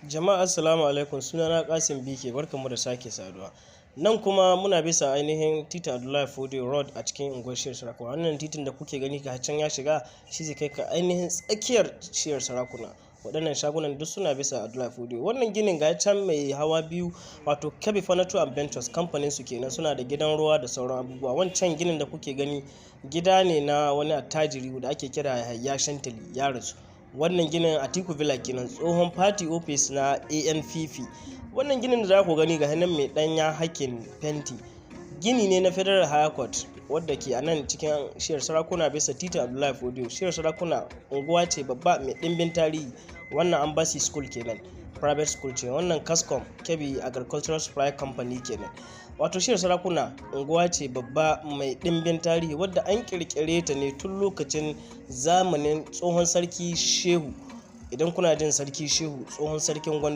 Jama'a, assalamu alaikum. Sunana Kasim BK, barkanmu da sake saduwa. Nan kuma muna bisa ainihin titin Abdullahi Fodio Road a cikin unguwar Shiyar Sarakuna. Wannan titin da kuke gani ga can ya shiga, shi zai kai ka ainihin tsakiyar Shiyar Sarakuna. Waɗannan shagunan duk suna bisa Abdullahi Fodio. Wannan ginin ga can mai hawa biyu, wato Kebbi Furniture and Ventures, kamfanin su kenan, suna da gidan ruwa da sauran abubuwa. Wancan ginin da kuke gani gida ne na wani attajiri da ake kira Yahaya Shantali, ya rasu. Wannan ginin Atiku Villa kenan, tsohon party office na ANPP. Wannan ginin da za ku gani ga nan mai ɗanya hakin fenti, gini ne na Federal High Court wadda ke a nan cikin Shiyar Sarakuna bisa titin Abdullahi Fodio. Shiyar Sarakuna unguwa ce babba mai ɗimbin tarihi. Wannan Embassy School kenan, private school ce. Wannan Cascom, Kebbi Agricultural Supply Company kenan. Wato Shiyar Sarakuna unguwa ce babba mai ɗimbin tarihi wadda an ƙirƙire ta ne tun lokacin zamanin tsohon Sarki Shehu. Idan kuna jin Sarki Shehu, tsohon sarkin Gwandu.